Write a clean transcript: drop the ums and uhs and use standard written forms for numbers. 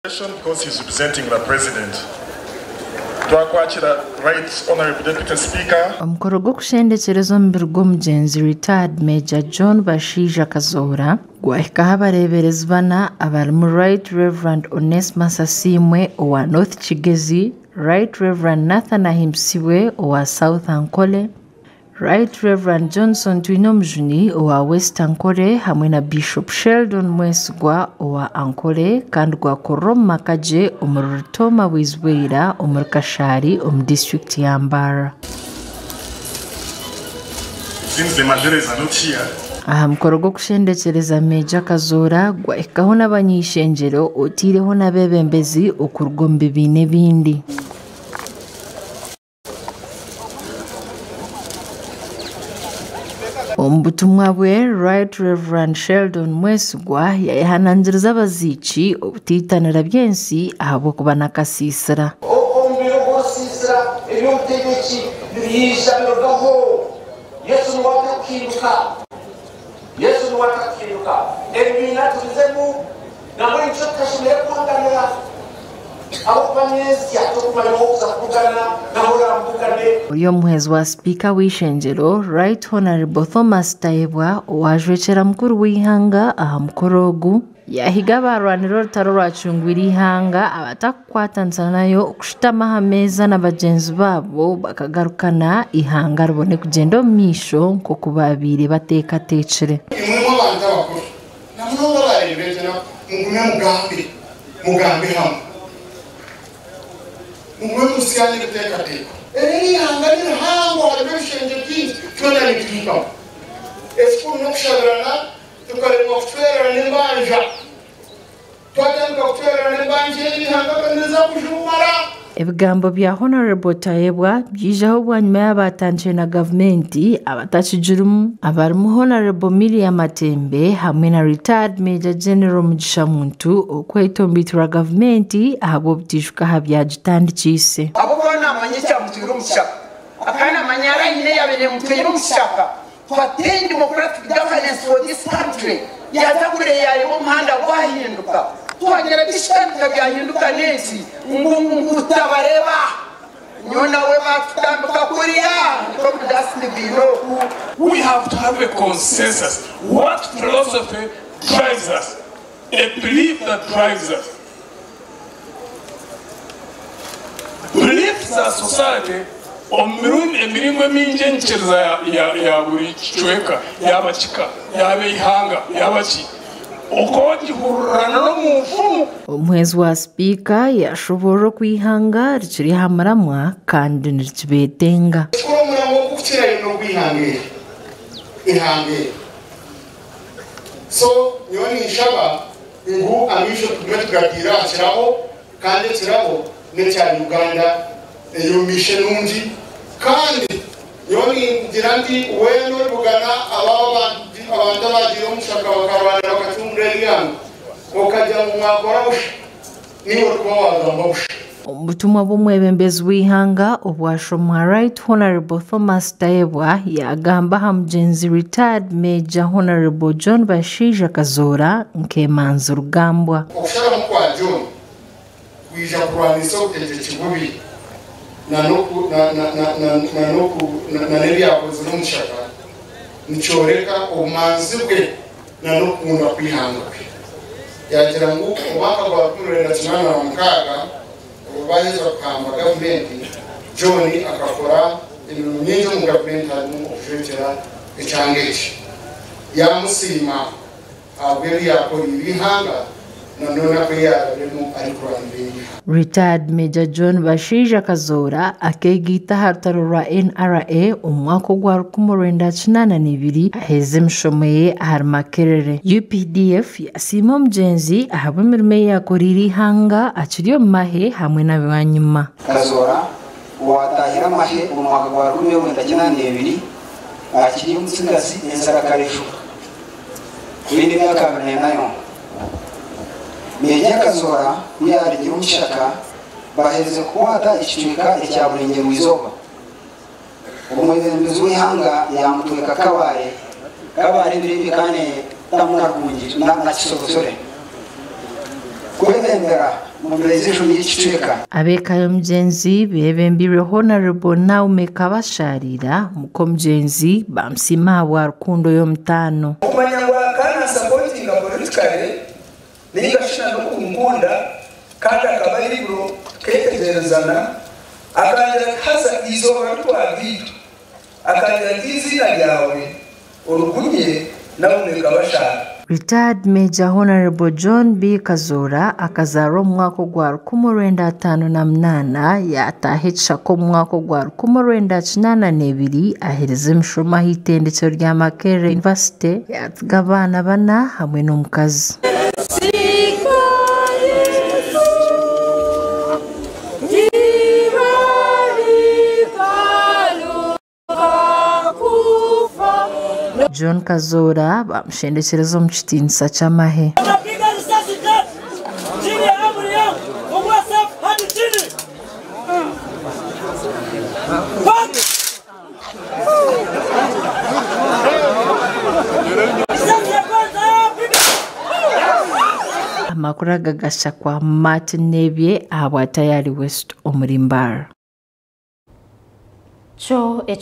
Because he's representing the president. Twakwakira Right Honorable Deputy Speaker. Omukoro gw'okushendekyereza omubiri gw'omugyenzi Retired Major John Bashaija Kazoora gwahikaho abareeberezi bana abarimu Right Rev Onesmus Asiimwe owa North Kigezi, Right Rev Nathan Ahimbisibwe owa South Ankole, Right Rev Johnson Twinomujuni owa West Ankole hamwe na Bishop Sheldon Mwesigwa owa Ankole kandi gwakorerwa omu maka gye omuri Rutoma Bwizibwera omuri Kashari omu disiturikiti ya Mbarara. Seems the Majeres are not here. Aha mukoro gw'okushendekyereza Meeja Kazoora gwahikaho n'abany'eishengyero otaireho n'abeebembezi okuruga omu bibiina ebindi. Omu butumwa bwe, Right Rev Sheldon Mwesigwa yayehanangiriza abaziiki obutiitanira by'ensi ahabw'okuba n'akasiisira. Omubiri ogw'orusiisira eby'obutegyeki nibiija birugaho. Yesu niwe atakuhinduka. Yesu niwe atakuhinduka. Ebibiina tubizemu nambwenu nikyo tutashemereire kuhanganira. Ahabw'okuba nyentsya tokumanya ou orikuza kubugana nahu oraamubugane. Ori omuhwezi wa sipiika w'eishengyero, Right Honourable Thomas Tayebwa owaajwekyera mukuru w'eihanga aha mukoro ogu, yaahiga abaarwanire orutaro orwacungwire eihanga abatarikukwatanisa nayo kushutama aha meeza na bagyenzi baabo bakagarukana eihanga ribone kugyenda omu maisho nk'oku baabaire bateekateekire. Imwe mw'abantu abakuru, na munonga abareebi b'egyo naku, mugume mugambe, mugambe hamwe. Mugume musyane ebiteekateeko. Eri n'eihanga ni rihango, harimu ebishengye bingi, twena nituhikamu. Ekikuru n'okushabirana tukaremwa kucwererana embanja. Twatandika kucwererana embanja eri eihanga ka niriza kujumara. Ebigambo bya Honourable Tayebwa byijaho bwanyima y'abaatandikire na gavumenti abatakigirimu abarimu Honourable Miria Matembe hamwe na Retired Major General Mugisha Muntu okwetomboitirwa gavumenti ahabw'obutiishuka aha byagitandikiise. Ahabw'okuba naamanya ekyamutwire omu kishaka, akaba naamanya line eyaabaire emutwire omu kishaka to attain democratic governance for this country, yaaza kure yaareeba omuhanda gwahinduka. Twagira bishika byahinduka n'ensi ngu ngu tutabareeba. Nyowe nawe baatutambika kuriya nk'omu dustbin oku. We have to have a consensus. What philosophy drives us? A belief that drives us. Beliefs za society omu mirundi emiringo emingi enyikiriza ya, ya, ya buri kicweka yaaba kika yaaba eihanga yaaba ki okwogihurirana n'omu nfumu. Omuhwezi wa sipiika yashoboorora oku eihanga rikiri aha muramwa kandi nirikibeetenga. Ekikuru omuramwa ogukukirayo n'ogw'eihanga eri. Eihanga eri. So nyowe ninshaba ngu amaisho tugume tugataire aha kirabo kandi ekirabo n'ekya Uganda ey'omumaisho enungi kandi nyowe ningira nti weena oribugana aba abantu abagiire omu kishaka bakarwana bakacungura eihanga okagira ngu mwakora busha niiwe orikuba wagamba busha. Omu butumwa bw'omwebembezi w'eihanga obwashomwa Right Honourable Thomas Tayebwa yaagamba aha mugyenzi Retired Major Honourable John Bashaija Kazoora nk'emanzi rugambwa. Okusharamu kwa John kwija kurwanisa obutegyeki bubi n'ebyakozire omu kishaka nikyoreka obumanzi bwe n'okukunda kw'eihanga kwe. Yaagira ngu omwaka gwa 1986 obu baaheza kuhamba gavumenti, John akakora emirimo mingi omu gavumenti harimu okujwekyera ekyanga eki. Yaamusiima ahabw'ebi yaakoreire eihanga n'onaku ei yaarabiremu arikurwanirira eihanga. Retired Major John Bashaija Kazoora akeegaita aha rutaro rwa NRA omu mwaka ogwa 1982 aheeza emishomo ye ahari Makerere. UPDF yasiima omugyenzi ahabw'emirimo ei yaakoreire eihanga akiri omu mahe hamwe na bwanyima. Kazoora, owaataahire amahe omu mwaka gwa 1982 akiri omutsigazi enzarakareju oine emyaka 24 yonka. Meeja Kazoora ku yaarugire omu kishaka baherize kukwata ekicweka ekya Burengyerwa-izooba, omwebembezi w'eihanga yaamutweka Kabale. Kabale ebiro ebi ekaba neetamu na Rukungiri na Kisorosore kwebembera. Mobilization y'ekicweka. Ab'eka y'omugyenzi beebembirwe Honorable Naome Kabasharira, muk'omugyenzi bamusiima ahabwa rukundo y'omutaano. Okumanya ngu akanansapotinga politically ninga shi na n'okunkunda kandi akaba able tuketegyerezana akangira ati haza eizooba ritwagiitwe akangira ati eiziina ryawe origumye Naome Kabasharira. Retired Major Honorable John B. Kazoora akazaarwa omu mwaka ogwa 1958 yaataaha ekishaka omu mwaka ogwa 1982 aheereza emishomo aha itendekero rya Makerere University yaatsiga abaana bana hamwe n'omukazi. John Kazoora bamushendekyereza omu kitiinisa ky'amahe. Napiga risasi tatu chini ya amri yangu, fungua safu hadi chini. Paki. Risasi ya kwanza piga. Amakuru aga gashakwa Martin Nebye ahabwa Tayari West omuri Mbarara. Kyo ekyo.